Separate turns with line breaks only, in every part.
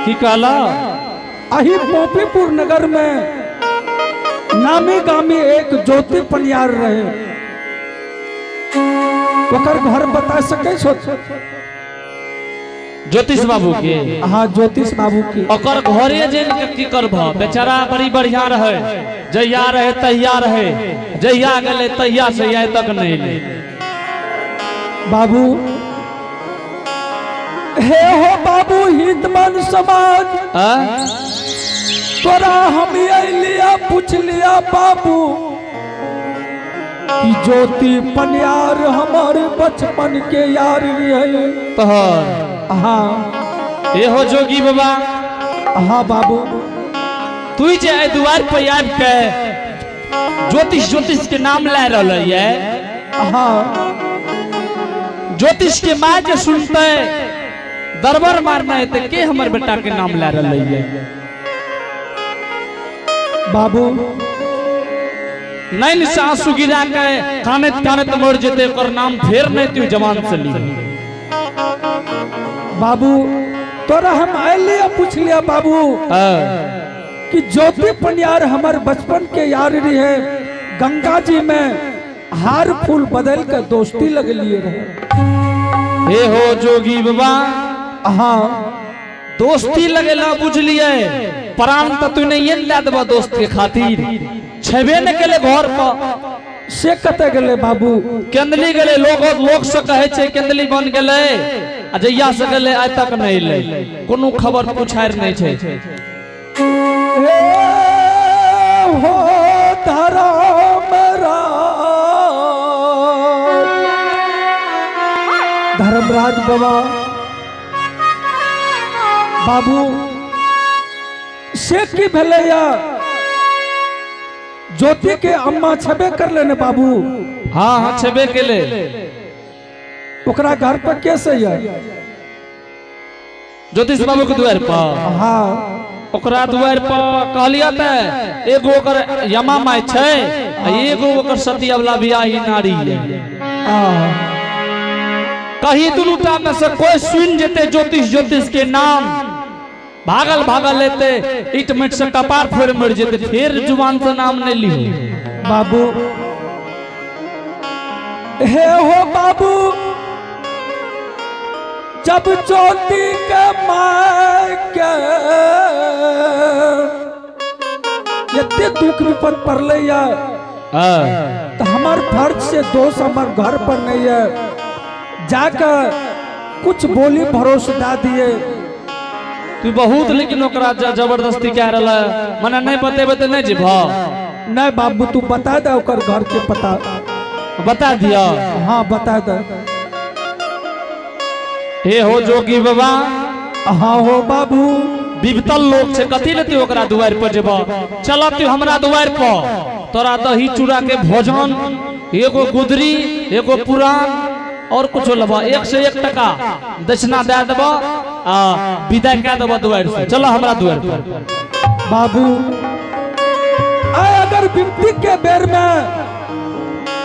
की कहला?
अही गोपीपुर नगर में नामी गामी एक ज्योति पनियार रहे, ओकर घर बता सके छो?
ज्योतिष बाबू के?
हाँ, ज्योतिष बाबू के।
ओकर घरे जन के की करब, बेचारा बड़ी बढ़िया रहे, जहिया रहे तहिया रहे, जहिया गेले तहिया से आइ तक नहीं ले।
बाबू हे हो बाबू हितमन समाज, तोरा हम लिया पूछ लिया बाबू कि ज्योति पनियार हमारे बचपन के यार रहे।
तोहर?
हाँ।
ए हो जोगी बाबा।
हाँ बाबू।
तू जे एहि दुआर पर आबि के ज्योतिष ज्योतिष के नाम लै रहल ये।
हाँ।
ज्योतिष के माँ जे सुनते दरबर मारना है के हमर बेटा के नाम लै रहल ये।
बाबू
नैन से आंसू गिरा के कानत कानत मर जेते, ओकर नाम फेर नहीं तू जवान से ली।
बाबू तोरा हम आइलिया पूछ लिया बाबू कि ज्योति पनियार हमार बचपन के यार रहे, गंगा जी में हार फूल बदल के दोस्ती लग लिए रहे।
हे हो जोगी बाबा।
हाँ।
दोस्ती लगेला बुझलिए, प्राण तो तू नहीं ला देबा दोस्त के खातिर, छेबे न केले घर पर।
से कतऽ गेलै बाबू?
केंदली गेलै, लोग लोग से कहै छै केंदली बन गेलै, आ जहिया से गेलै आइ तक नहीं एलै, कोनो खबर पुछारि नहीं छै।
हे हो धर्म धर्मराज बाबा, बाबू से की भेलैया? ज्योति के अम्मा छबे कर लेने बाबू।
हाँ हाँ छबे केले।
ओकरा घर पर कैसे है?
ज्योतिष बाबू के द्वार पर?
हाँ।
ओकरा द्वार पर कहलिया त एगो ओकर यमा माय छै आ एगो ओकर सतिया वाला बियाही नारी है। कहीं दुनू टा में से कोई सुन जेते ज्योतिष ज्योतिष के नाम, भागल भागल लेते ईट मिट से कपार फोड़ मर जेते, फिर जुबान से नाम नहीं ली।
बाबू हे हो बाबू, जब ज्योति के my के एते दुख विपद पड़ले या तो हमार फर्ज से दोष हमार घर पर नहीं है, जाकर कुछ बोली भरोसा दा दिए।
तू बहुत लेकिन ओकरा जबरदस्ती कह रहा है, मने नहीं बतेबे तो नहीं जेबह।
नहीं बाबू तू बता दे ओकर घर के पता।
बता दिया?
हाँ बता दे।
हे हो जोगी बाबा।
हाँ हो बाबू।
बिबतल लोग छे, कथी ले तू ओकरा दुआर पर जेबह? चल तू हमरा दुआर पर, तोरा दही चूड़ा के भोजन, एगो गुदरी एगो पुरान और कुछ लेबा, 1 से 1 टका दक्षिणा दे देबा आ विदाई कह देबा दुआर से। चलो हमरा दुआर पर।
बाबू आय अगर विपत्ति के बेर में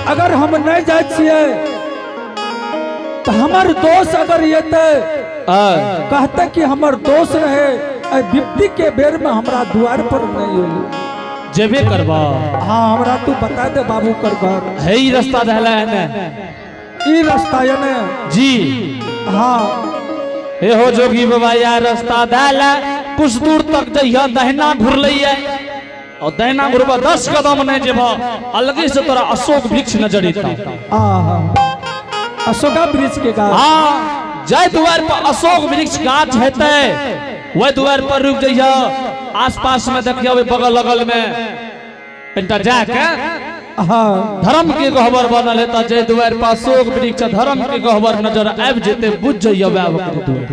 अगर हम नहीं जाए छियै तो हमार दोष अगर येते कहते कि हमार दोष रहे, विपत्ति के बेर में हमरा द्वार पर नहीं एली।
जेबे करबा?
हाँ हमरा तू बता दे बाबू कर घर।
है ई रास्ता धला है ने?
ई रास्ता है ने
जी।
हाँ।
हे हो जोगी बाबा, यार रास्ता धला कुछ दूर तक जइहा दहिना घुरलैया और दहिना घुरबा 10 कदम नहीं जेबा, अलगे से तोरा अशोक वृक्ष नजर एता।
अशोका वृक्ष के गाछ।
हाँ, जाय द्वार पर अशोक वृक्ष गाछ हेतै वह द्वार पर रुक जइहा, आसपास में देखियो बगल अगल में कनिटा जाके
हाँ
धर्म के गहबर बनल हेता, जय द्वार पर अशोक वृक्ष धर्म के गहबर नजर आबि जेतै, बुझ जइयो वएह ओकर दुआर।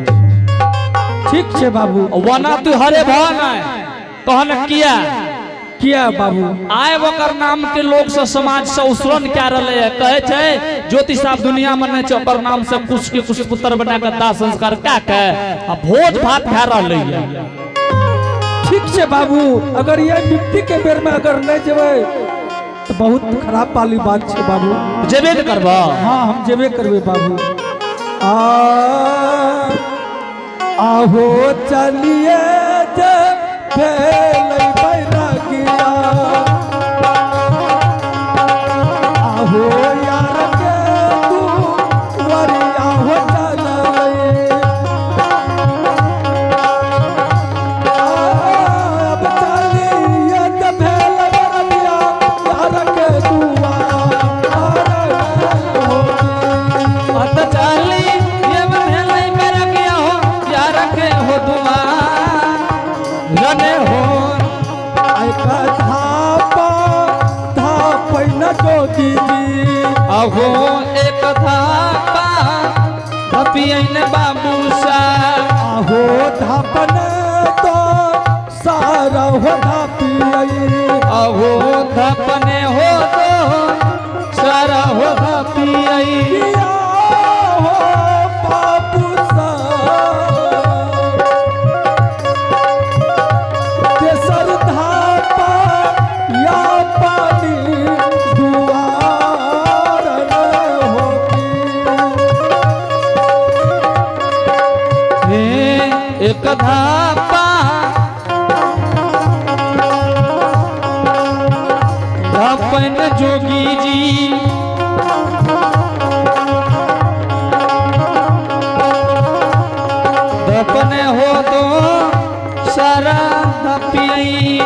ठीक छै बाबू।
वना तू हरे भवन है कहन किया
किया बाबू?
आए ओकर नाम के लोग से समाज से उसरन क्या रहे है, कहे छै ज्योतिष साहब दुनिया में नहीं छै, ओकर नाम से कुछ के कुछ पुत्र बना के दाह संस्कार क्या के आ भोज भात खा रहले है।
ठीक छै बाबू, अगर ये विपत्ति के बेर में अगर नहीं जेबै तो बहुत खराब वाली बात छै बाबू।
जेबे न करबा?
हाँ हम जेबे करबे बाबू। आ आहो चलिए जे भेलै बैरागिया। आहो यार के दुआरिया हो चललै। अब चलिए जे भेलै बैरागिया, यार के दुआर हो।
अत चली ये भेलै बैरागिया हो यार के हो दुआर रने हो।
आइ धापा धापै न जोगी जी।
अहो एक धापा धपियन बाबू सा।
आहो धापन तो सारा हो धापियै।
अहो धपने हो तो सारा हो धपियई।
किया हो बाबू सा तेसर धापा या पानी दुआर न होती।
हे एक धापा धपन जोगी जी। धपन हो तो सारा धपियई।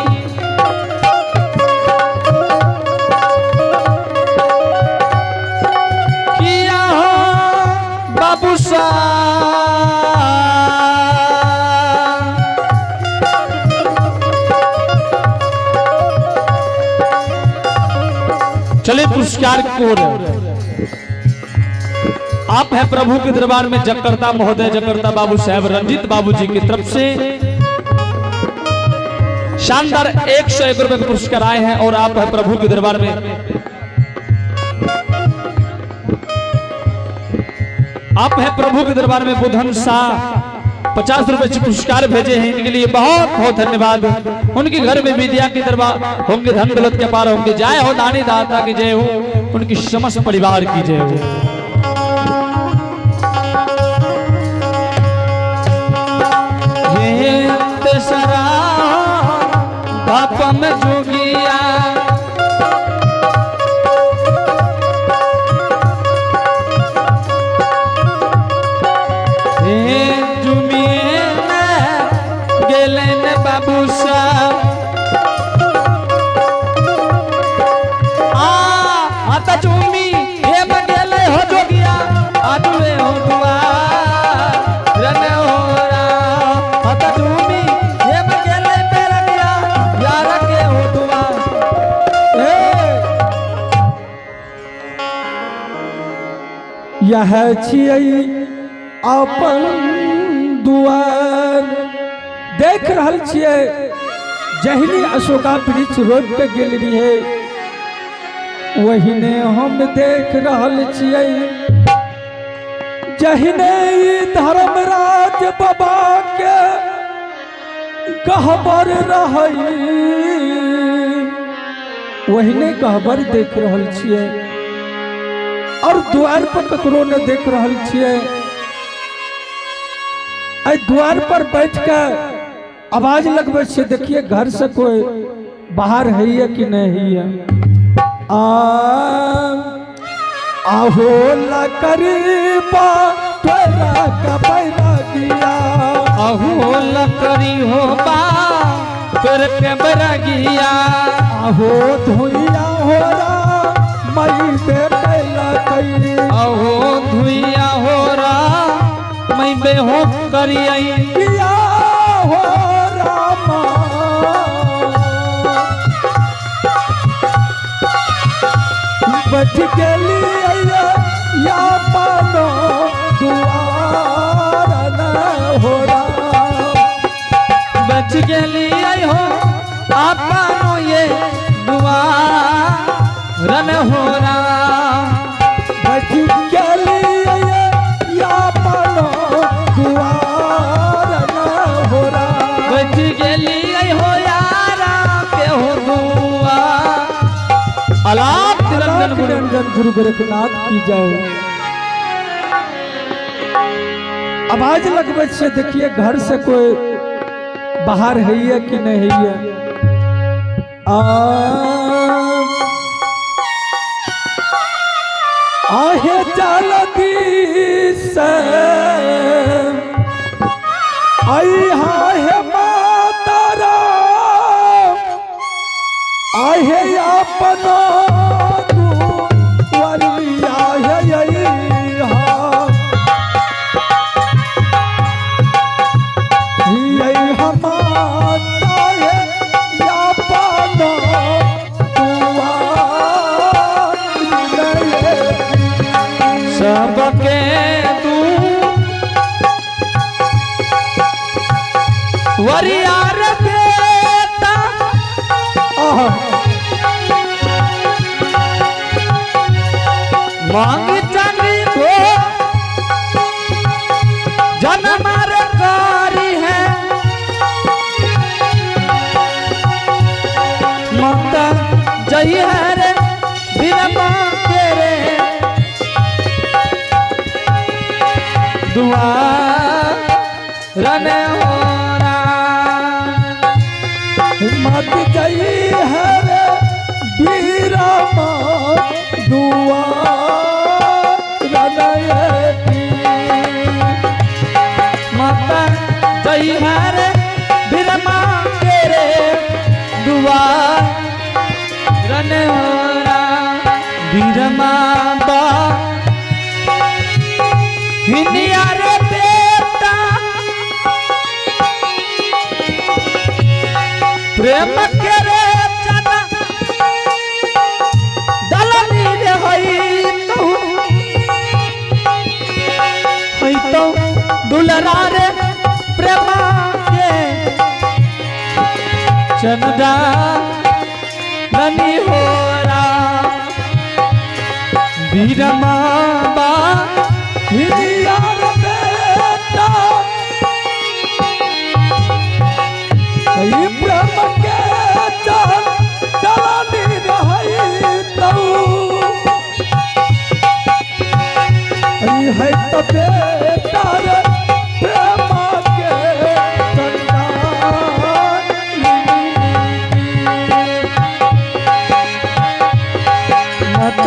किया हो बाबू सा चले पुरस्कार को आप हैं प्रभु के दरबार में जगकर्ता महोदय जगकर्ता बाबू साहब रंजीत बाबू जी की तरफ से शानदार 101 रुपए के पुरस्कार आए हैं और आप हैं प्रभु के दरबार में, आप हैं प्रभु के दरबार में बुधन शाह 50 रुपए से पुरस्कार भेजे हैं, इनके लिए बहुत बहुत धन्यवाद। उनके घर में विद्या के दरबार होंगे, धन दौलत के पार होंगे। जय हो दानी दाता की जय हो, उनकी समस्त परिवार की जय हो। हे तेसरा धपम जोगिया हे जुमिए में गेलन बाबू साहब। आ आता चुमी हे गेले हो जोगिया आजुए हो दुआर रन हो राम। आता चुमी हे गेले पेरगिया यार के हो दुआर।
यह छियै अपन दुआर। देख रहल छियै जहिनी अशोका वृक्ष रोपि के गेल रहियै वहिने हम देख रहल छियै। जहिने ई धर्मराज बाबा के गहबर रहै वहिने गहबर देख रहल छियै और द्वार पर ककरो ने देख रहल छियै। एहि द्वार पर बैठ के आवाज लगबै छियै, देखिए घर से कोई बाहर है या कि नहीं है। आ आहो लकरीबा तोरा का बैरागिया।
अहो लकड़ी हो बा तोर के बरगिया।
आहो धुइया हो रा मई बेटे लकरी।
अहो धुइया हो रा मई बेहो करियई।
किया हो रामा बच गेली या पानो दुआर न हो राम।
बच गेली हो आपनो ये दुआ रन हो राम।
बच गेली या पानो दुआर न हो राम।
बच गेली हो यारा के हो दुआ। अलाप निरंजन गुरु
निरंजन गुरु गोरखनाथ की जय। आवाज लगबै छियै, देखिए घर से कोई बाहर है कि नहीं है। आहे जल्दी से आई हे माता राम, आहे अपनो दुआरिया हे
सबके तू वरियार बेटा मांग चंदी को जनमर कारी है माता जय है रे बिना तेरे दुआ रन हो
मत जई है रे बीरा दुआ
माता जई है रे बिरमा तेरे दुआ रन हो बिरमा बा हिनिया रे बेटा प्रेम के रे चना दलनी रे होई तू होई तो दुलरा रे प्रेम के चंदा ननी हो रा बीरमा बा
यार बेटा प्रेम के चल चलनी रही तू है तो बेटा रे प्रेम के
मत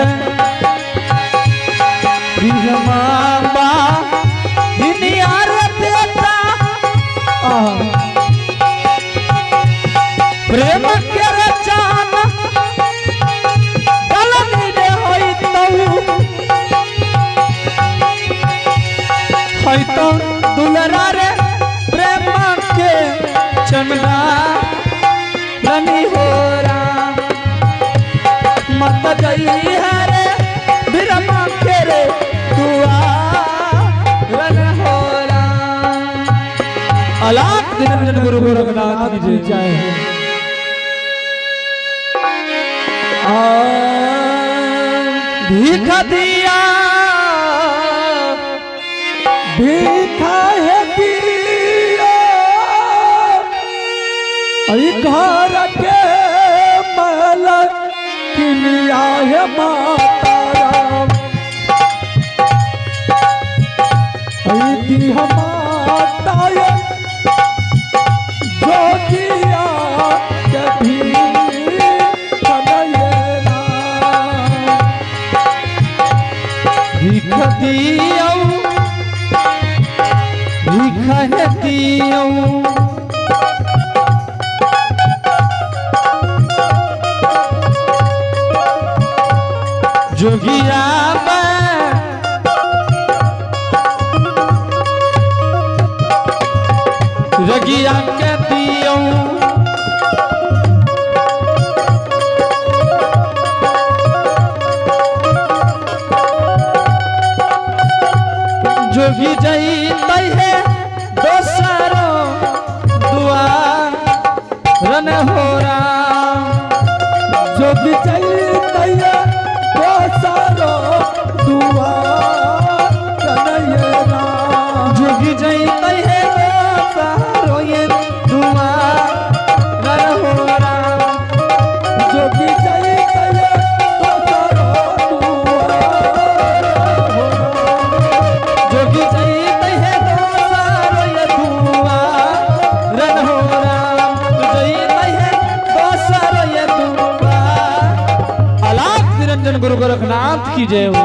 बीरमा बा हिनिया रे बेटा प्रेम के रचान दलनी रे होई तऊ होई तो दुलरा रे प्रेम के चंदा रनी हो राम मत जई है रे बिरमा के रे दुआ रन हो राम। अलाख निरंजन गुरु गोरखनाथ की जय।
जय
भीख दिया
भीखा है दिया ऐ घर के महल किलिया है माता राम, ऐ दी माता ये जोगिया के भी
भीख दिया भीख है दिया जोगिया मैं रगिया के दियो जोगी जई है दोसरो दुआर रन हो राम।
जोगी चैतन्य दोसरो दुआर कन्हैया राम।
जोगी जई है दोसरो ये दुआर रन हो राम।
जोगी चैतन्य दोसरो दुआर
जोगी जई है दोसरो की जय हो।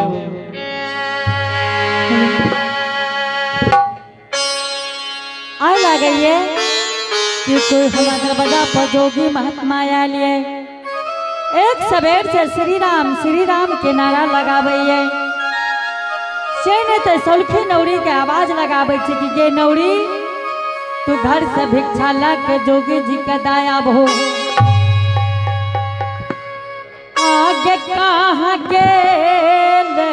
आय लागैये कि कोई हमार दरवाजा पर जोगी महात्मा आयल ये, एक सवेर से श्री राम के नारा लगाबैये। से नहीं तो सौलखी नौरी के आवाज लगाबै छै कि गे नौरी तू घर से भिक्षा ला के जोगी जी के दाया भो। आगे कहाँ गेले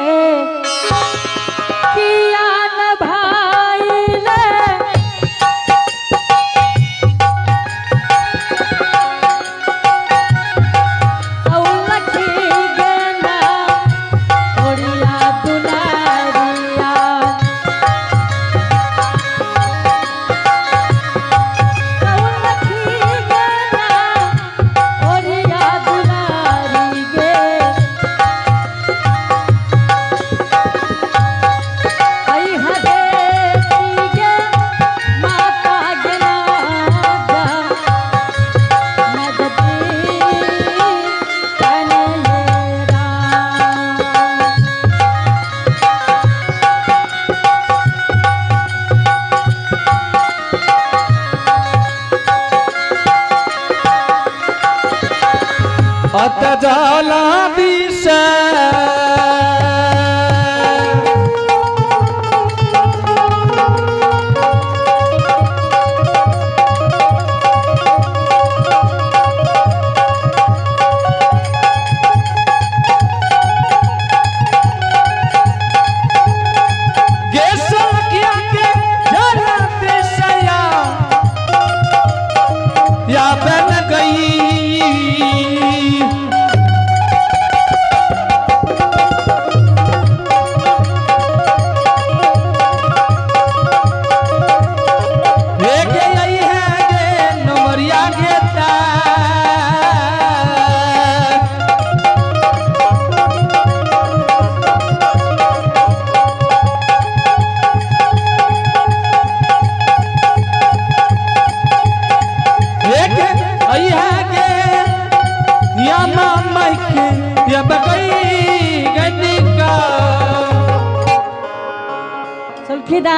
किया न भाई ले, सौलखी गेना ओरिया दुलारिया। सौलखी गेना ओरिया दुलारी गे। आई हरे गे माता गेना जा मदती कनयरा।
अत जाला दिशा गे सखिया के जाला दिशया या बन गई। हे गे आई है गे नमरिया गे तार। हे गे आई है गे या मामा के या बगई गनिका।
सुलखीदा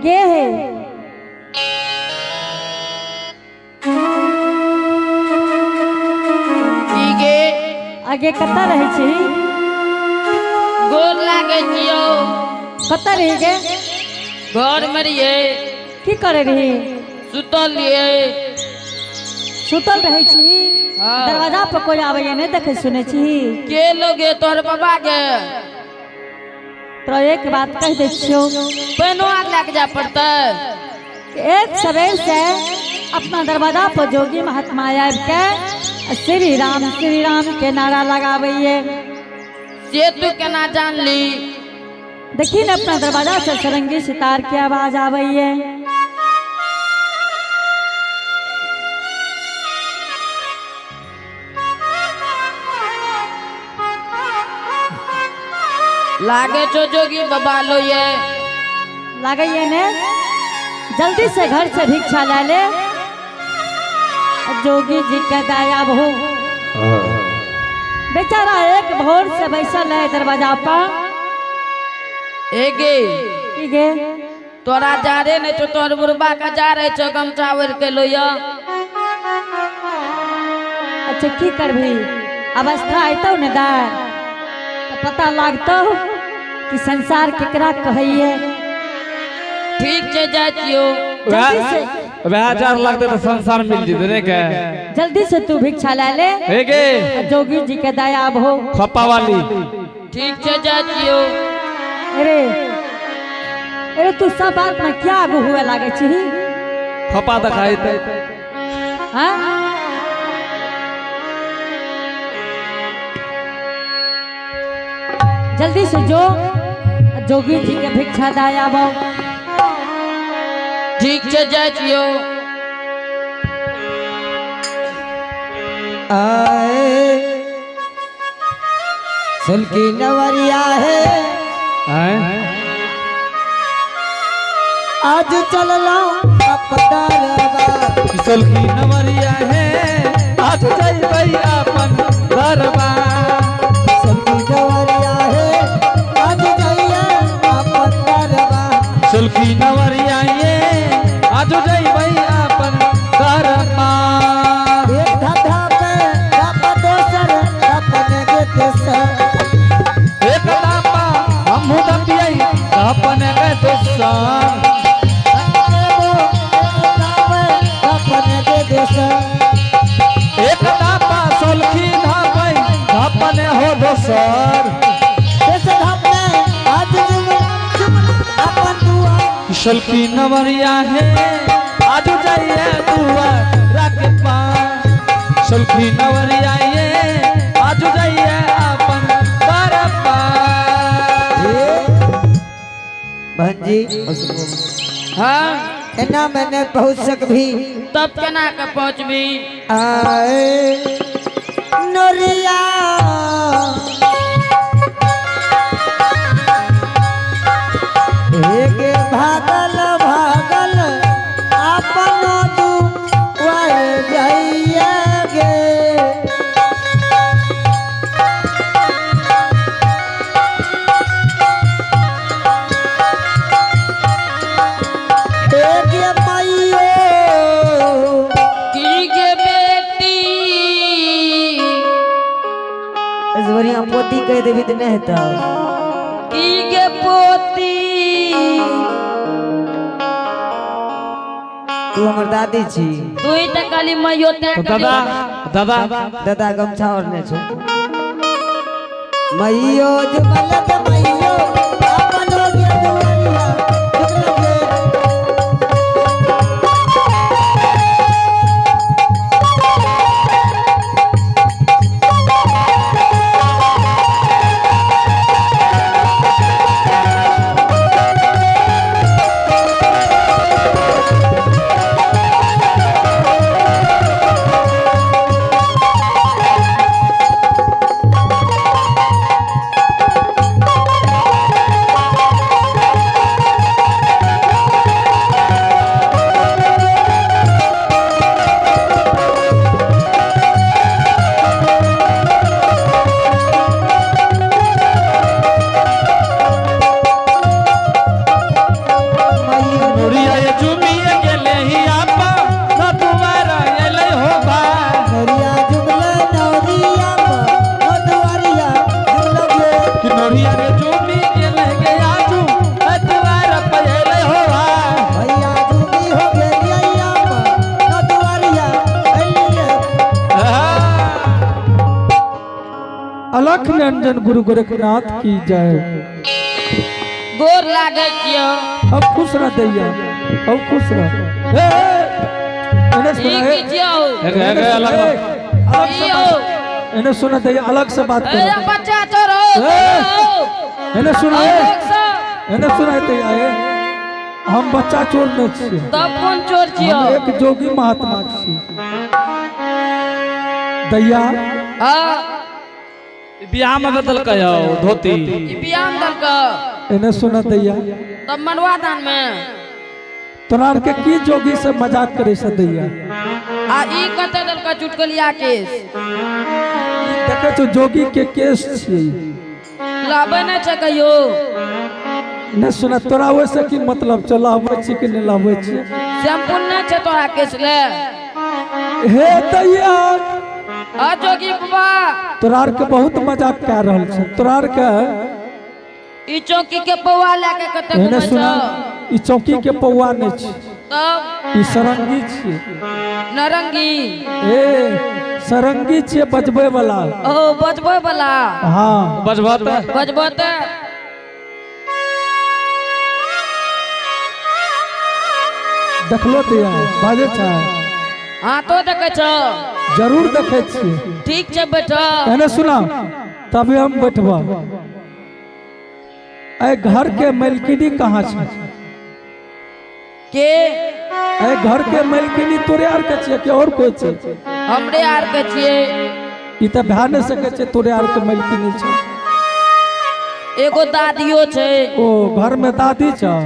गे है
की गे?
आगे कतऽ रहै छी?
गोर लागै छियौ।
कतऽ रही गे?
घर में रहियै।
की करै रही?
सुतल रहियै।
सुतल रहै छी?
हाँ।
दरवाजा पर कोई आबैया नहि देखै सुनै छी?
के लोगे तोहर बाबा के?
तोरा एक बात कहि दै छियौ।
पैनो आर लए के जाय पड़तै?
कि एक सवेर से अपना दरवाजा पर जोगी महात्मा आबि के श्री राम के नारा लगाबैये।
से तू केना जानली?
देखी ने अपना दरवाजा से सरंगी सितार के आवाज आबैये।
लागे छौ जोगी बाबा लो ये।
लागैये ने? जल्दी से घर से भिक्षा ला ले, जोगी जी के दया भो। बेचारा एक भोर से बैसल है दरवाजा पर।
ए गे
की गे?
तोरा जा रे नहीं छौ, तोहर बुढ़बा के जा रहे छौ गमछा ओढ़ि के लोया।
अच्छा की करबही, अवस्था अयतौ ने दाय तो पता लागतौ कि संसार केकरा कहैये।
ठीक छै जाइ छियौ।
जल्दी से
वह जार लगते तो संसार मिल जेतै ने के।
जल्दी से तू भिक्षा ला ले,
हे गे
जोगी जी के दया भो।
खप्पा वाली।
ठीक छै जाइ छियौ।
अरे अरे तू सब बात में क्या आगू हुए लागे छी?
खप्पा दिखाई ते।
हाँ? जल्दी से जो जोगी जी के भिक्षा दया भो।
ठीक छै जाइ छियौ।
आए सुलकी नवरिया है
हैं?
आज चलला अपदरबा।
सुलकी नवरिया है आज जइबै अपन
सुल्फी नवरिया ये आज जइबै अपन घर पार।
एक धधा पे धप दोसर धपन गे तेसर।
एक दापा हमहू दपियै धपन गे दोसर।
धपन गे दोसर।
एक दापा सोलखी धापै धपन हो दोसर।
तेसर धपने आज जुमल जुमल अपन दुआ।
सोलखी नवरिया है आज जाइए दुआ रख पार। सोलखी नवरिया ये आज जाइए अपन दर पार।
बहन जी
हाँ
एना मैंने पहुँच सकभी
तब केना के पहुँचबी?
आए नोरिया एक भागल भागल अपन दुआर जाइए गे। एक मैयो
की गे बेटी
ऐश्वर्या पोती कह देबी तऽ नहि हेतौ।
की गे पोती
तू हमर दादी छी।
तू ही तऽ कहली मैयो तें
तो
कहली।
दादा दादा
दादा गमछा ओढ़ने छौ। मैयो जुमल गे मैयो अपन हो गे दुआरिया जुमल गे। मैयो
नोरिया ये चुमिए गेले ही आपा न दुआर एलै हो बा।
नोरिया जुमल नोरिया नो दुआरिया जुमल गे।
कि नोरिया रे चुमी गेले गे आजू दुआर पे एलै हो बा।
भैया जुमी हो गेलिया नो दुआरिया एलिए।
अलख निरंजन गुरु गोरखनाथ की जय।
गोर लागै छियौ।
अब खुश रह दैया, अब खुश रह। ए, एने सुना,
ई
ए,
की छियौ?
एक एक अलग
ए, अलग से
ई
बात,
हौ।
एने सुना दैया, अलग से बात
ए
करो।
बच्चा चोर हो।
ए, एने सुना, ए,
लोक सब।
एने सुना दैया, ए, हम बच्चा चोर नहीं छियै।
तब कोन चोर छियौ?
हम एक जोगी महात्मा छी दैया।
हाँ
बियाह में बदल के आओ धोती।
ई बियाह में देलकौ।
एने सुना दैया।
तब मनवा दान में
तोरा आर के की जोगी से मजाक करे से दैया?
आ ई कते देलकौ चुटकलिया केस?
देखे छौ जोगी के केस छियै।
लाबै नहि छै कहियो।
नहीं सुना तोरा ओहिसे की मतलब छौ, लाबै छी कि नहि लाबै छी?
शैम्पू नहि छै तोरा केस ले।
हे दैया।
आ जोगी बाबा।
तोरा आर के बहुत मजाक कए रहल छै। तोरा आर के
ई चौकी के पौआ लए के कते
एने
घुमै
सुना,
छौ?
ई चौकी के पौआ नहि छै।
तब
ई सरंगी छियै।
नरंगी।
ए सरंगी छियै बजबै वाला।
ओ बजबै वाला।
हाँ
बजबऽ तऽ
बजबऽ तऽ
देखलो तऽ यार बाजै छै।
हाँ तो देखै छौ।
जरूर देखै छियै।
ठीक छै बैठ।
एने सुना तबे हम बैठबा। ए घर के मालकिनी कहाँ छै?
के?
ए घर के मालकिनी तोरे आर के छियै कि और कोई छै?
हमरे आर के छियै।
ई तऽ भए नहि सकै छै तोरे आर के मालकिनी छै।
एगो दादियो छै।
ओ घर में दादी छै।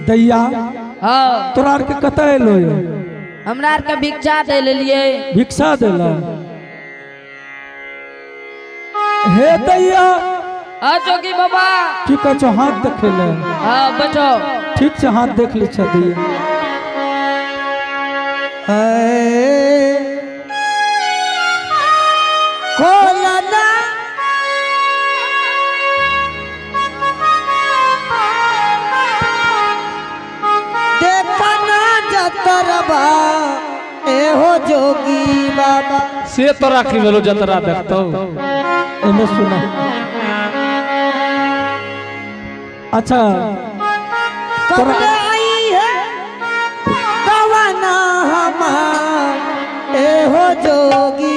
दैया
हाँ
तोरा आर के कतऽ एलो यौ?
हमरा आर के भिक्षा दे लेलियै।
भिक्षा देला? हे दैया
हाँ जोगी बाबा।
की कहै छौ हाथ देखे ले?
हाँ बैठो।
ठीक छै, हाथ देख ले छै दैया।
खोलना देखना जतरबा एहो जोगी बाबा।
से तोरा की भेलो जतरा देखतौ?
एने सुना। अच्छा
कब आई है गवाना हमार एहो जोगी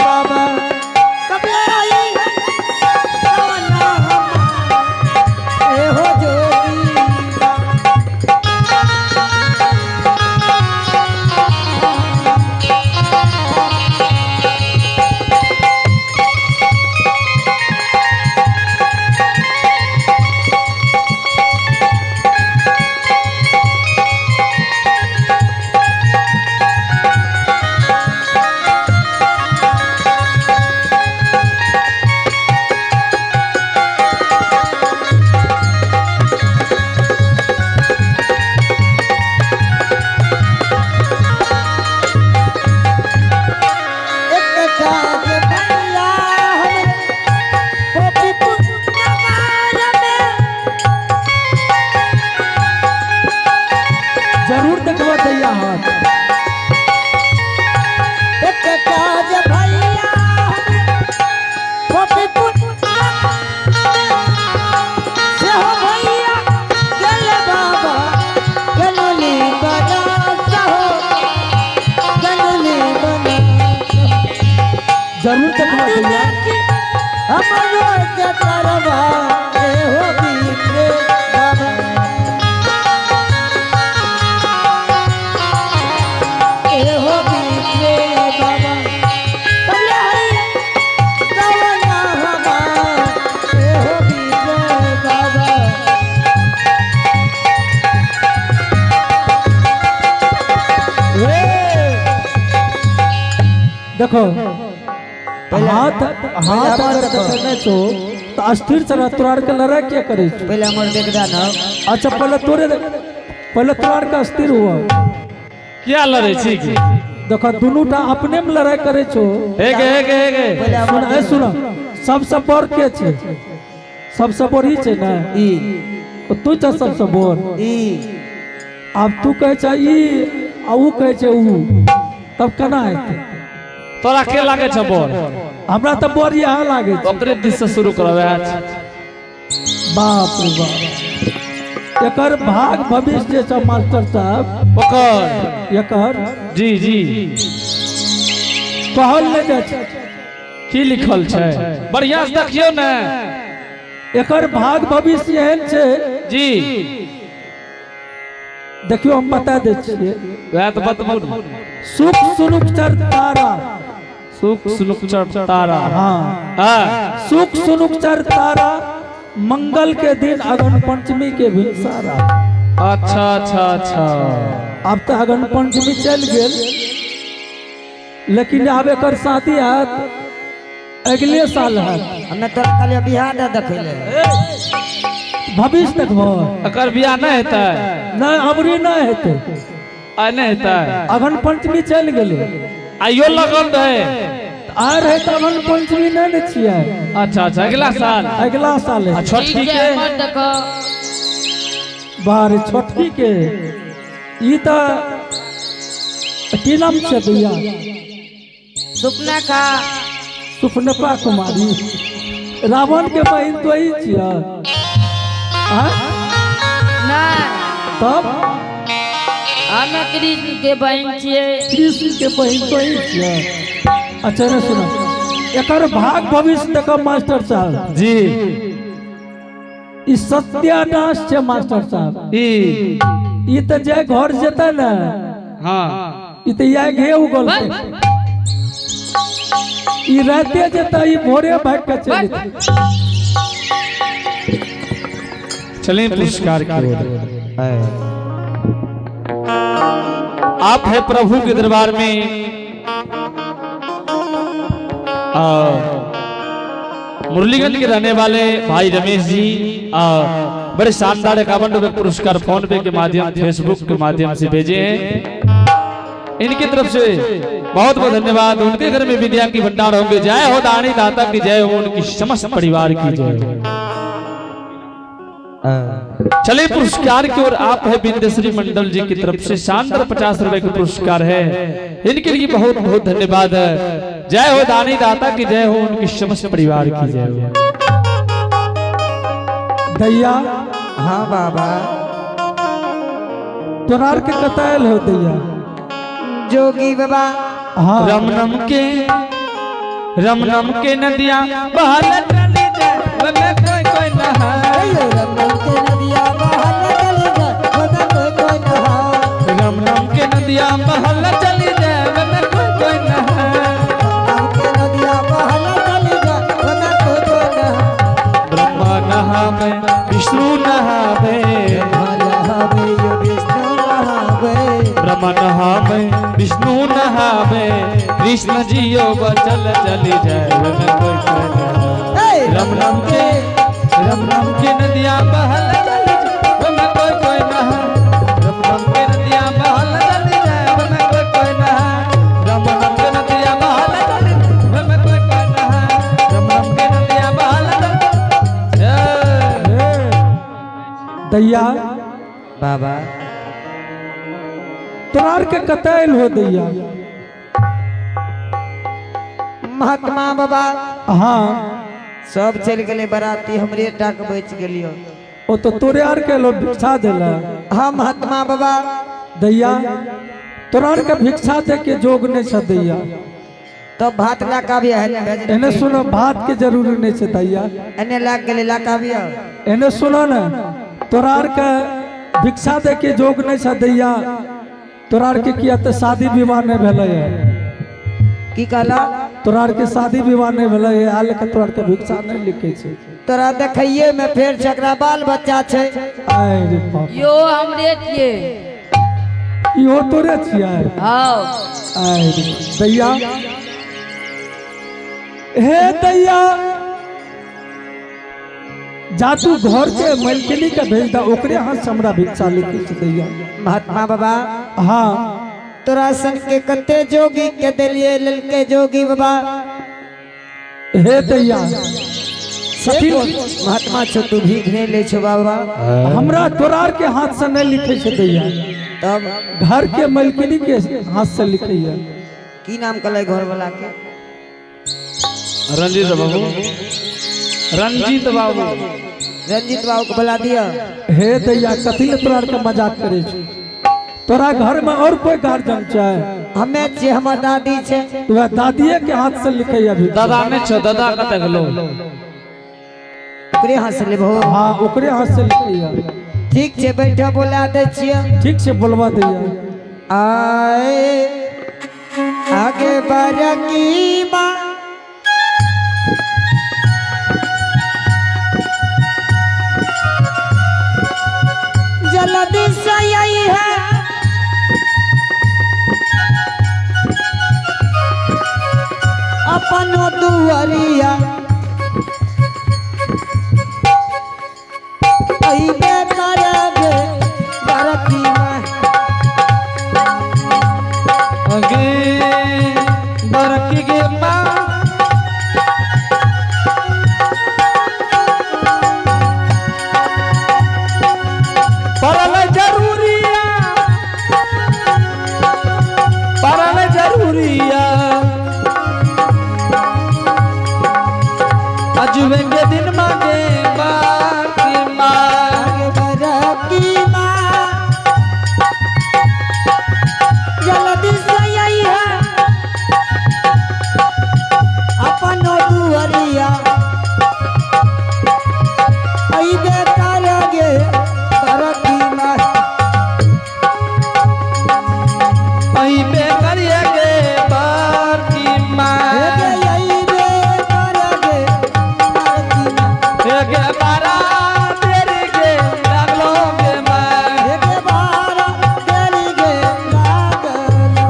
बाबा। कब आई है गवाना हमार एहो जोगी बाबा। एक काज भैया हमरे गोपीपुर नगर में।
जरूर देखबा दैया हाथ।
एक काज भैया हमरे गोपीपुर नगर में। से हो भैया गेल बाबा गनली बना सहो गनली बना।
जरूर देखबा दैया।
हमरो जतरबा एहो बीरे बाबा। एहो बीरे बाबा। कमले हरि गवना हमार एहो बीरे बाबा।
देखो हाथ हाथ अगर देखे छो तो अस्थिर से रह, तोरा के लड़ाई क्या करे छो?
पहले हमर देखदा ना।
अच्छा पहले तोरे पहले तोरा के अस्थिर हुआ।
क्या लड़े छी की?
देखो दोनों टा अपने में लड़ाई करे छो।
हे गे हे गे हे गे।
पहले
सुन
हमर
ए सुन, सबसे बड़ के छे? सबसे बड़ ही छे ना
ई
तू छ सबसे बड़।
ई
आब तू कहे छ ई आ ऊ कहे छे ऊ, तब केना हेतै?
तोरा के लागे छ बड़?
हमरा तऽ बड़ यहाँ लागे छै।
ओकरे दिस से शुरू करब।
बाप रे बाप, एकर भाग भविष्य जे छै मास्टर साहब
ओकर
एकर
जी जी
कहल नहि जाइ छै।
की लिखल छै? बढ़िया से देखियौ ने।
एकर भाग भविष्य एहन छै
जी।
देखियौ हम बता दै छियै।
वएह तऽ बतबू ने।
सुख सुनुक चर तारा।
सुख सुनुक चर तारा।
हाँ
हाँ
सुख सुनुक चर तारा मंगल के दिन अगन पंचमी के भिनसारा।
अच्छा अच्छा अच्छा।
आब तऽ अगन पंचमी चलि गेल, लेकिन आब एकर शादी हैत अगले साल हैत।
हमे तोरा कहलियो बिहार न देखैले।
भविष्य देखबो।
एकर बियाह नहि हेतै?
नहि अबरी नहि हेतै।
आइ नहि हेतै?
अगन पंचमी चलि गेलै।
आइयो लगन रहै।
आइ रहै तऽ अगन पंचमी नहि ने छियै।
अच्छा अच्छा अगला साल।
अगला साल
आ
हेतै।
छोटकी
ठीक
के?
है हमर देखो।
बाहर छोटकी के ई तऽ की नाम छै भैया?
सुपना खा।
सुपनपा कुमारी। रावण के बहिन तो ही छियै। आँय?
नहीं
तब
हमे कृष्ण के बहन छियै।
कृष्ण के बहिन तो ही छियै। अच्छा ने सुनो, एकर भाग भविष्य देखो मास्टर साहब।
जी।
ई सत्यानाश छै मास्टर साहब।
ई
ई तऽ जे घर जेतै ने
हाँ
ई तऽ इएह घे उगल। ई राते जेतै ई भोरे भागि के चलि जेतै।
चलिए पुरस्कार की ओर। आप है प्रभु के दरबार में और मुरलीगंज के रहने वाले भाई रमेश जी बड़े शानदार 51 रुपए पुरस्कार फोन पे के माध्यम, फेसबुक के माध्यम से भेजे हैं। इनकी तरफ से बहुत बहुत धन्यवाद। उनके घर में विद्या की भंडार होंगे। जय हो दानी दाता की जय हो, उनकी समस्त परिवार की जय हो। चले पुरस्कार की ओर आप है बिंदेश्वरी मंडल जी की तरफ से शानदार 50 रुपए का पुरस्कार है। इनके लिए बहुत बहुत धन्यवाद है। जय हो दानी दाता की जय हो, उनकी समस्त परिवार की जय हो।
दैया।
हाँ बाबा।
तोरार के कतल हो दैया?
जोगी बाबा।
हाँ।
रमनम के नदिया बहल चली जाए, ओमे कोई कोई नहाए।
रमनम के नदिया बहल चली जाए, ओमे कोई कोई नहाए।
रमनम के नदिया बहल चली जाए, ओमे कोई कोई नहाए।
रमनम के नदिया बहल चली जाए, ओमे कोई कोई नहाए।
ब्रह्मा नहावे विष्णु नहावे,
ब्रह्मा नहावे विष्णु नहावे,
ब्रह्मा नहावे विष्णु नहावे, कृष्ण जी यो बचल चली जाए, ओमे कोई कोई नहाए। रमनम के नदिया बहल चली जाए, ओमे कोई कोई नहाए। रमनम के नदिया बहल चली जाए, ओमे कोई कोई नहाए। रमनम के नदिया बहल चली जाए, ओमे कोई कोई नहाए। रमनम के नदिया बहल चली जाए।
दैया।
बाबा।
तोरार के कतल हो दैया?
महात्मा बाबा।
हाँ।
सब चल गए बराती, हमरे टाक बच गेलियो।
ओ तो तोरे आर के लोग भिक्षा देला।
हाँ महात्मा बाबा।
दैया तोरार के भिक्षा दे के जोग नहीं छ दैया।
तो भात ला का भी है ने?
एने सुनो, भात के जरूरी नहीं छ दैया।
एने लाग गेले ला का भी।
एने सुनो ना, तोरार के भिक्षा दे के जोग नहीं छ दैया। तोरार के किया तो शादी विवाह नहीं भेलै है।
की कहला?
तोरार के शादी विवाह नहीं भेलै है, आल के तोरार के भिक्षा नहीं लिखे छे।
तोरा देखिए में फेर छकरा बाल बच्चा छे।
आय रे बाप।
यो हमरे छिए।
यो तोरे छिए?
हाँ।
आय रे दैया, हे दैया, जा तू घर के मलकिनी के भेज दा, ओकरे हाथ से हमरा भिक्षा लिखे छे दैया।
महात्मा बाबा।
हाँ।
तोरा सन के कते जोगी के देलिए ललके जोगी बाबा।
हे दैया सखी।
महात्मा छो तू भीख नहीं ले छो बाबा।
हमरा तोरार के हाथ से नहीं लिखे छे दैया।
तब
घर के मलकिनी के हाथ से लिखे है।
की नाम कहले घर वाला के?
रंजीत बाबू। रंजीत बाबू।
रंजीत बाबू के बुला दिया।
हे दैया कथी ले तोरार के मजाक करे छो? तोरा घर में और कोई गार्जियन चाहे?
हमें छे, हमर दादी छे।
तोरा दादीए के हाथ से लिखे अभी।
दादा नहीं छो, दादा कत गेलो?
ओकरे हाथ से लेबो।
हाँ ओकरे हाथ से लिखे।
ठीक छे बैठा बोला दे छिए।
ठीक छे बोलवा दैया।
आए आगे बरकी मां जल्दी से आई है, अपनो दुआरिया अइबे करबे बरकी मां।
आगे बरकी गे मां। परल जरूरिया, परल जरूरिया, अजवे के दिन मांगे बाकी मां।
आगे बरकी मां जल्दी से आई है, अपनो दुआरिया अइबे करगे बरकी मां।
अइबे करगे बरकी मां।
अइबे करगे बरकी मां।
गे बारा तेरी गे लागलो गे मां।
गे बारा तेरी गे लागलो।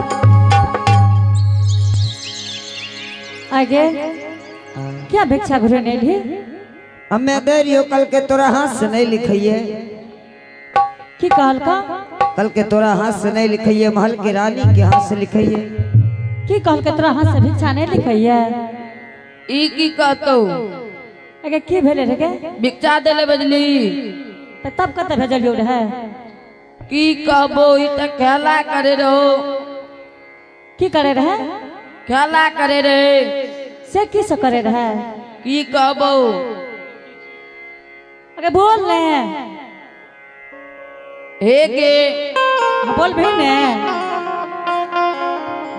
आगे क्या भिक्षा घुरे नहीं ली?
हमें दे रहियो कल के तोरा हाथ से नहीं लिखिए।
की कहल का?
कल के तोरा हाथ से नहीं लिखिए, महल के रानी के हाथ से लिखिए।
की कहल के तोरा हाथ से भिक्षा नहीं लिखिए?
ई की कहतो?
अगे की भेले रे के?
भिक्षा देले बजली।
त तब कत भेजलियो रहे?
की कहबो ई त खेला करे रहो।
की करे रहे?
खेला करे रहे।
से की से करे रहे?
की कहबो?
अगे बोल ने।
हे के
बोल भी ने।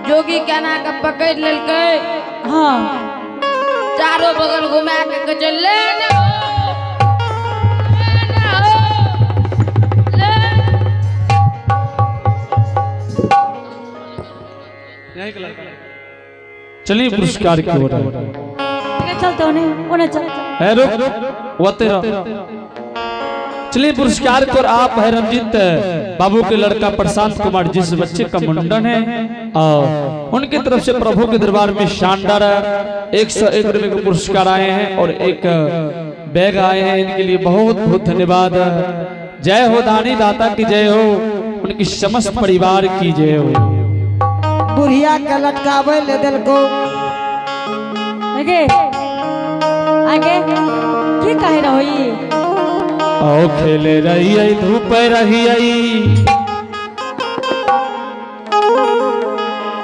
जोगी केना के पकड़ लेलकै।
हाँ।
चारों बगल घुमा के कहै छै, ले ने हो, ले ने हो, ले।
चलिए पुरस्कार की ओर।
चलते उन्हें उन्हें चल।
है रुक वते रहो। चलिए पुरस्कार को आप है रंजीत बाबू के लड़का प्रशांत कुमार, जिस बच्चे का मुंडन है, और उनकी तरफ से प्रभु के दरबार में शानदार 101 रुपए के पुरस्कार आए हैं और एक बैग आए हैं। इनके लिए बहुत बहुत धन्यवाद। जय हो दानी दाता की जय हो, उनकी समस्त परिवार की जय हो।
बुढ़िया के लटकावे ले देलको।
आगे आगे की कहे रहो ई?
आओ खेले रही आई धूप रही आई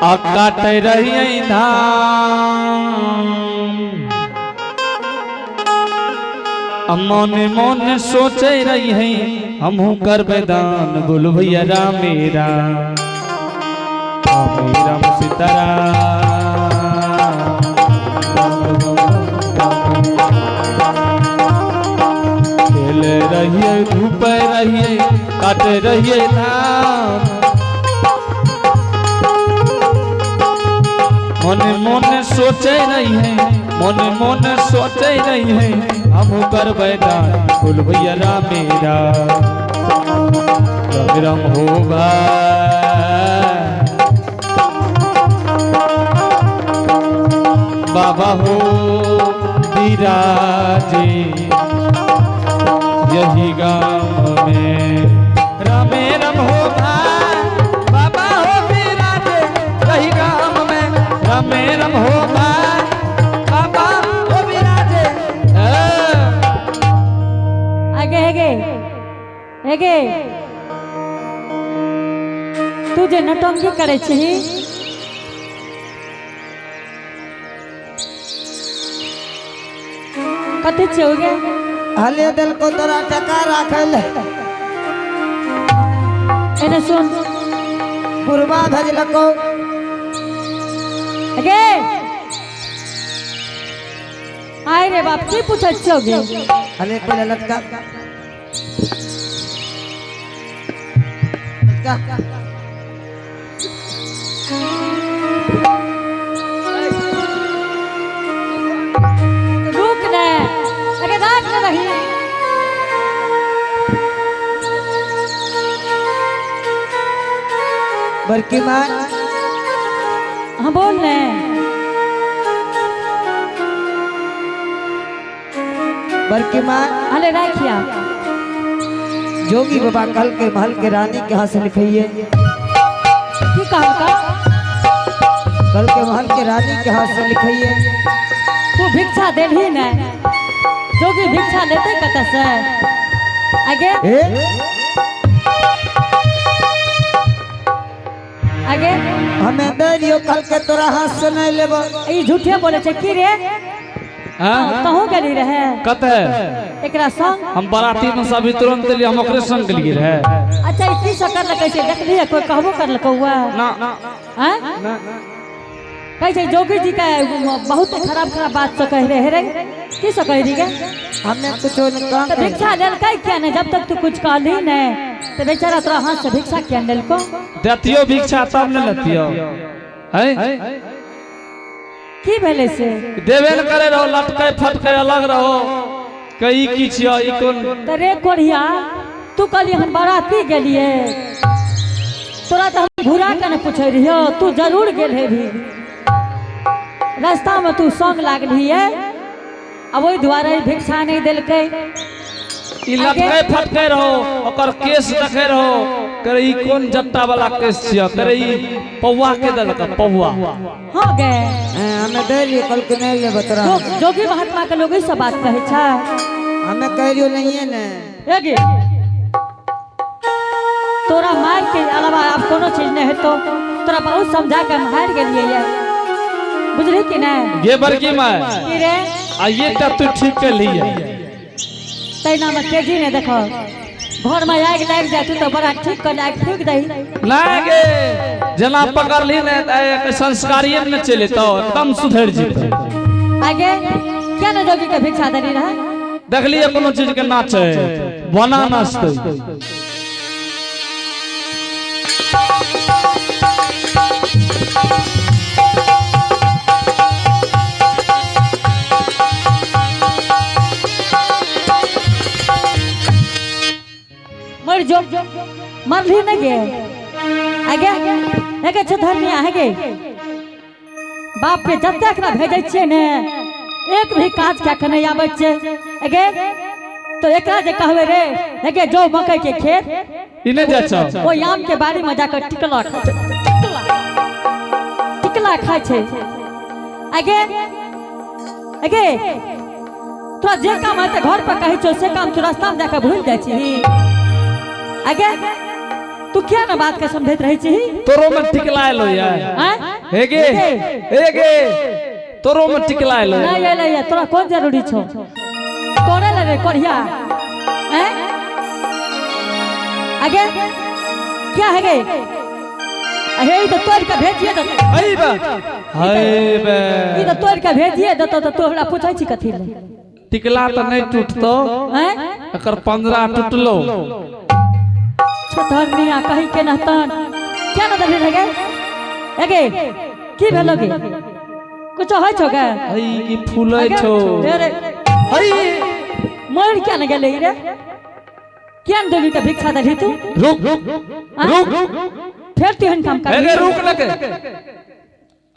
आ काटे रही आई धान, मन मन सोचे रही है हमहू करबे दान। बोल भैया राम राम राम राम सीताराम। खेले रहिए धूप रहिए काटे रहिए धान, मन मन सोचे रही है मन मन सोचे रही है हम करबै दान। बोल भैया राम राम राम राम हो भाई बाबा हो विराजे यही गांव में। रामे राम हो भाई बाबा हो विराजे यही गांव में। रामे राम हो भाई बाबा हो विराजे।
आगे आगे आगे तू जे नटंकी करे छी कथी छियौ गे?
हले देलको तोरा टका राखल।
एने सुन।
बुढ़वा भेजलको।
गे आय रे बाप की पूछै छियौ गे?
हले पहले लटका लटका।
रुक ने अरे राख ने रही।
बड़की माँ।
हाँ बोल ने।
बड़की माँ।
अरे राखिया।
जोगी बाबा कल के महल के रानी के हाथ से लिखिए।
की कहल का?
कल के महल के रानी के हाथ से लिखिए।
तू भिक्षा देलही ने? जोगी भिक्षा लेते कतऽ से? आगे आगे
हमें दे दियो कल के तोरा हाथ से नहीं लेबो।
ई झूठे बोले छै की रे?
हां
तहु गेली रहे
कत है
एकरा संग?
हम बाराती में सभी तुरंत लिए हम ओकरे संग गेलिए रहे।
अच्छा ई की सब करलकै से देखलिए? कोई कहबो करलकै हुआ
ना?
हां कहै छै जोगी जी के बहुत खराब खराब बात से कह रहे रे। की सब कह रही गे?
हमें कुछो नहीं कहा।
तो भिक्षा लेलकै किया नहीं? जब तक तू कुछ कहली नहीं तो बेचारा तोरा हाथ से भिक्षा किया लेलको?
देतियो भिक्षा तब न लेतियो है।
की भेलै से?
देबे न करे रहो, लटके फटके अलग रहो। कई की छियो ई कोन?
त रे कोढ़िया तू कहली हम बाराती गेलिए, तोरा तो हम घुरा के न पूछे रहियो, तू जरूर गेल हेबी। रास्ता में तू संग लागली है आ ओहि दुआरे भिक्षा नहीं देलकै।
ई लटके फटके रहो, ओकर केस देखे रहो, करे ई कोन जट्टा वाला केस छियै, करे ई पौआ के देलक पौआ।
हाँ गे।
हमें दे कल के नहीं लेबो तोरा।
जोगी महात्मा के लोग ई सब बात कहै छै।
हमें कह रियो नहीं है ने।
ए गे तोरा मार के अलावा आब कोनो चीज नहीं हेतो, तोरा बहुत समझा के हम हारि गेलियै ये, बुझली कि नहीं?
गे बड़की माय
की रे?
आ ये टा तू ठीक कर लिए।
तैना में तेजी नहीं देखो, घर में आगि लागि जाय तू तो बड़ा ठीक कर आगि फूक दही।
नहीं गे जना पकड़ ली ने त संस्कारिये में चले तो एकदम सुधर जेतै।
आगे क्या न जोगी के भिक्षा देनी रहे?
देखलिए कोनो चीज के नाच है बना नाचते।
मर जो मरली नहीं गे। आगे एके छे धर्मी आगे बाप के जतेक ना भेजै छियै ने एक भी काज क्या के नहीं आबै छै। आगे तो एकरा जे कहबै रे एगे जो मकई के खेत
ई नहीं जाइ छौ,
ओ आम के बाड़ी में जाकर टिकला खाइ छै, टिकला खाइ छै। आगे आगे तोरा जे काम हेतै घर पर कहै छौ से काम तू रास्ता में जाकर भूल जाइ छिही। आगे तू क्या ना बात के समझैत रहै छिही?
तोरो में टिकला एलो यार। हे गे हे गे तोरो में टिकला एलो।
नहीं एलै या तोरा कोन जरूरी छौ? करे ले रे कोढ़िया। हैं आगे क्या है गे? अहे ई तो तोड़ के भेजिए दे।
हई बा हई बे
ई तो तोड़ के भेजिए देतो तो तू हमरा पूछै छी कथी ले?
टिकला त नहीं टूटतो,
हैं
एकर पंजरा टूटलो।
छतरनिया कहीं के नहतन क्या न देली रे? एगे की भेलो गे? कुछ होय छौ गे?
हई की फूलै छौ।
रे
हई
मर क्या न गेलै रे? क्या न देली के भिक्षा देली तू?
रुक रुक रुक
फेर तू एहन काम कर।
एगे रुक लगे।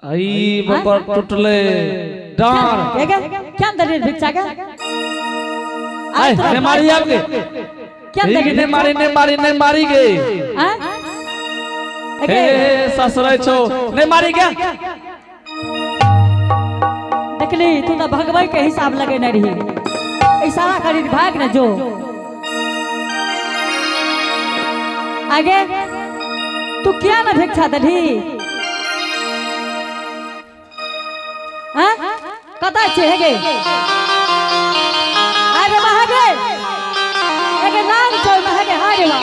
हई बकर टूटले डार।
एगे क्या न देली भिक्षा के?
आय ने मारी आब गे।
क्या देली?
ने मारी ने मारी ने मारी गे।
हैं
हे ससुराई छौ ने मारी गे।
देखली तू तो भगवई के हिसाब लगेने रही, इशारा करी भाग न जो। आगे तू क्या न भिक्षा देली? हैं कतऽ छै हे गे? अरे महागे एगे नाम छौ महागे। हारे बा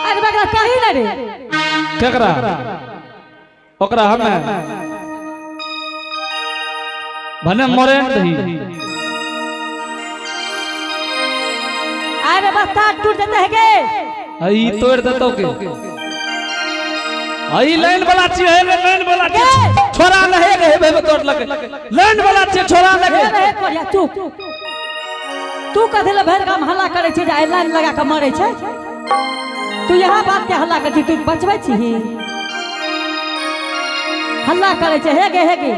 अरे बकरा कही न रे
केकरा ओकरा हमे भने मरे नहीं।
अरे बस तार टूट जेतै हे गे।
हई तोड़ देतौ के? हई लाइन वाला छी हे लाइन वाला छी छोरा नहीं रे हे बे तोड़ लगे लाइन वाला छी छोरा लगे।
रे कोरिया चुप तू कथी ले भरि गाम हल्ला करै छी जे आइ लाइन लगा के मरै छै? तू यहाँ बात के हल्ला करै छी, तू बचबै छीही? हल्ला करै छै हे गे हे गे।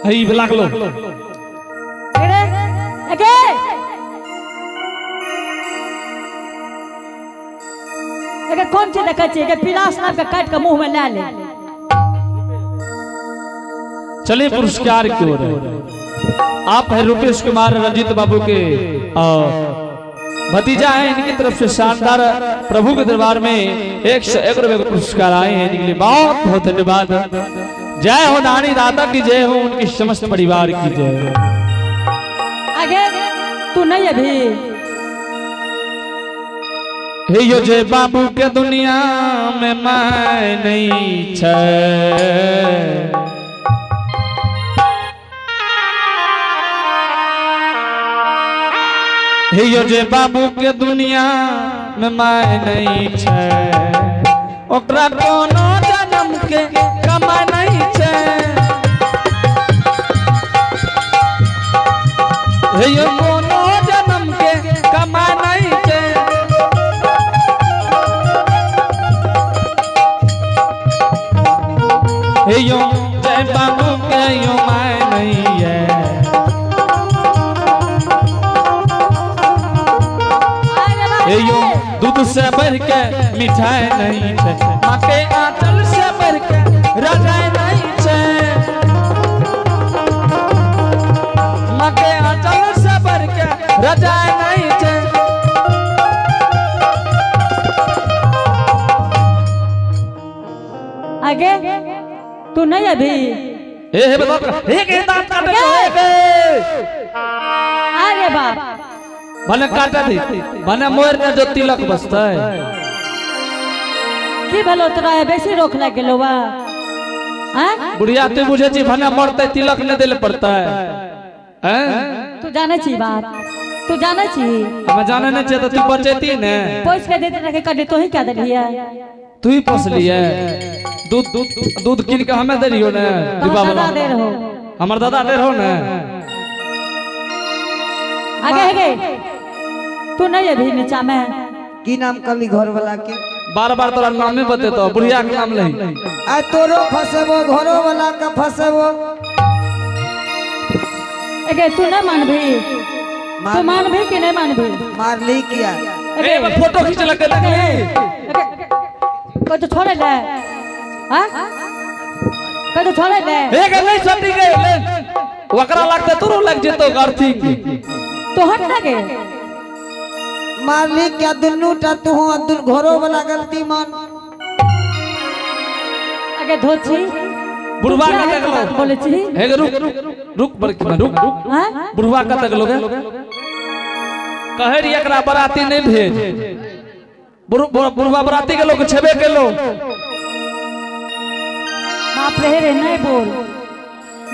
हई लागलो
रे एगे एगे कोन चीज देखै छी? एगे पिलास नाम के काटि के मुंह में लए ले।
चलिए पुरस्कार की ओर है। आप है रुपेश कुमार रंजीत बाबू के भतीजा है, इनकी तरफ से शानदार प्रभु के दरबार में 101 रुपए का पुरस्कार आए हैं, इनके लिए बहुत बहुत धन्यवाद। जय हो नानी दाता की जय हो, उनके समस्त परिवार की जय हो।
आगे तू नहीं अभी
हे यो जय बाबू के दुनिया में मैं नहीं छे। हे यो जे बाबू के दुनिया में मैं नहीं छे, ओकरा कोनो जन्म के कमाई नहीं छे। हे यो कोनो जन्म के कमाई नहीं छे। हे यो जय बाबू के यो मैं नहीं है। हे यो दूध से बढ़ के मिठाई नहीं छे, माँ के आंचल से बढ़ के रजाई नहीं छे, माँ के आंचल से बढ़ के रजाई नहीं छे।
आगे तू नहीं अभी
ए हे बता एक हे दांत काटे तो एक
अरे बाप
भले काटा दी भले मोर ने जो तिलक बसतै
की भलो तोरा बेसी रोक लग गेलो बा। हैं
बुढ़िया तू बुझे छी भले मरतै तिलक ने देले पड़तै। हैं
तू जाने छी बात, तू जाने छी
हम जाने नहीं छे तो तू बचेती ने
पोस के देते रखे कटे तो ही क्या देलिए
तू ही पोस लिए दूध दूध दूध किन के हमें दे रहियो ने डिब्बा
दादा
वाला
दे रहो
हमर दादा दे रहो ने।
आगे आगे तू नहीं अभी नीचा में
की नाम कली घर वाला के
बार बार तोरा नाम नहीं बतेतो बुढ़िया के नाम लही
आ तोरो फसेबो घरो वाला का फसेबो।
अगे तू नहीं मानबी, तू मानबी कि नहीं मानबी?
मारली किया
ए फोटो खींच लगे देखली
कोई तो छोड़े ले। हां कोई तो छोड़े ले।
ए के नहीं छटी गए ले ओकरा लगते तोरो लग जेतो अर्थिंग
तो हट लगे
मारली क्या दुन्नू टा तू हो दुन घरो वाला गलती मान।
अगे धोची
बुढ़वा का तक
बोले छी
हे रुक रुक बड़की में रुक रुक।
हां
बुढ़वा का तक लोगे कहे री एकरा बराती नहीं भेज बुढ़वा बराती के लोग छेबे के लो।
बाप रे रे नहीं बोल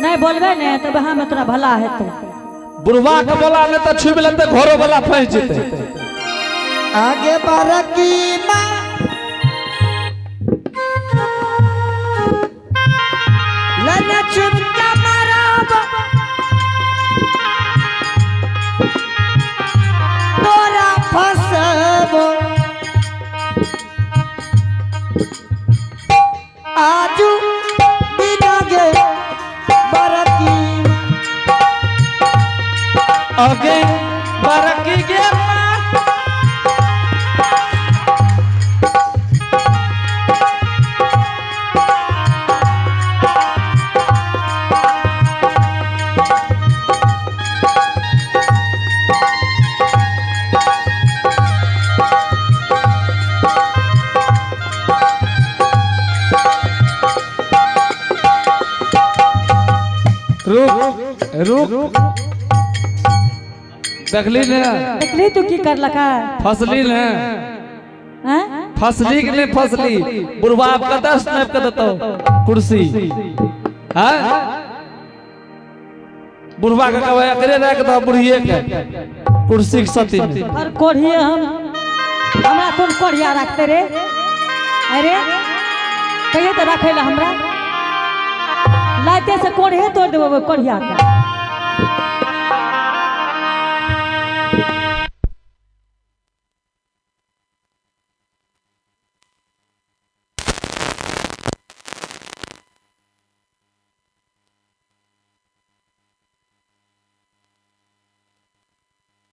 नहीं बोलबे ने तब हम तोरा भला हेतौ।
बुढ़वा के बोला ने त छुबि लेते घरो वाला फंस जेते।
आगे बरकी मां लना चुपका मारब तोरा फसबो आजू बिना गे बरकी
आगे बरकी गे रुक रुक देखली ने
देखली तू की कर लका
फसली ने
हैं
फसली के नहीं फसली बुढ़वा आप कता स्नैप कर देतो कुर्सी। हां बुढ़वा के कहवे एकरे रख दो बुढ़िए के कुर्सी के सती में।
और कोढ़िए हम हमरा कोन कोढ़िया रखते रे? अरे कहिए तो रखे ला हमरा लाते से कोढ़े तोड़ देबो कोढ़िया के।